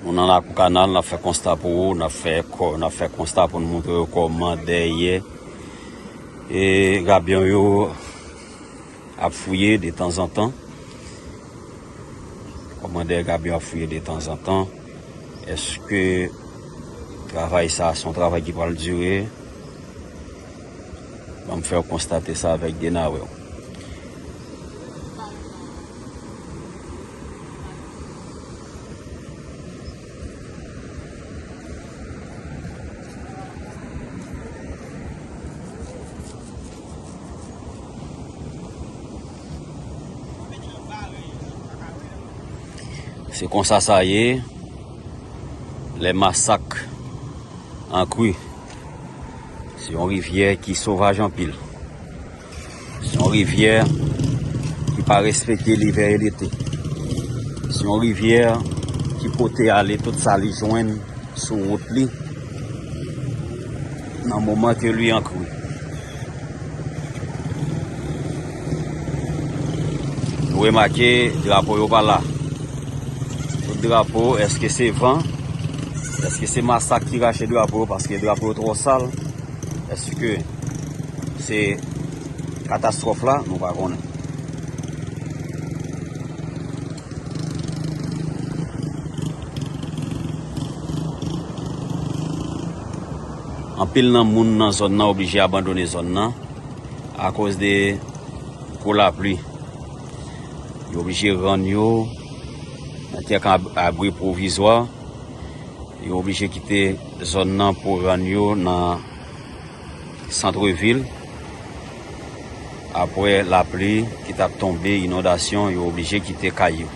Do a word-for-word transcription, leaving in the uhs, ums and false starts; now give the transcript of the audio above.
Nou nan lakou kanal, n ap fè konsta pou ou, n ap fè kò-, n ap fè konsta pou n montre yo kòman dèyè, e, gabyon yo ap fouye detanzantan. Kòman dèyè gabyon ap fouye detanzantan. Èske travay sa a se yon travay ki pral dire? Ban m fè w konstate sa avèk de nawè w. Se konsa sa ye, lè masak an kri. Se yon rivyè ki sovaj anpil. Se yon rivyè ki pa respekte livè e lete. Se yon rivyè ki pote ale tout sa li jwenn sou wout li nan moman ke li an kri. Nou remake drapo yo pa la. Tout drapo, èske se van? Èske se masak ki rache drapo yo paske drapo yo twò sal? Èske se katastwòf la? Nou pa konnen. Anpil nan moun nan zòn nan oblije abandone zòn nan akoz de gwo lapli. Yo oblije rann yo nan kèk ab-, abri pwovizwa. Yo oblije kite zòn nan pou rann yo nan santrevil. Apre lapli ki t ap tonbe, inondasyon, yo oblije kite kay yo.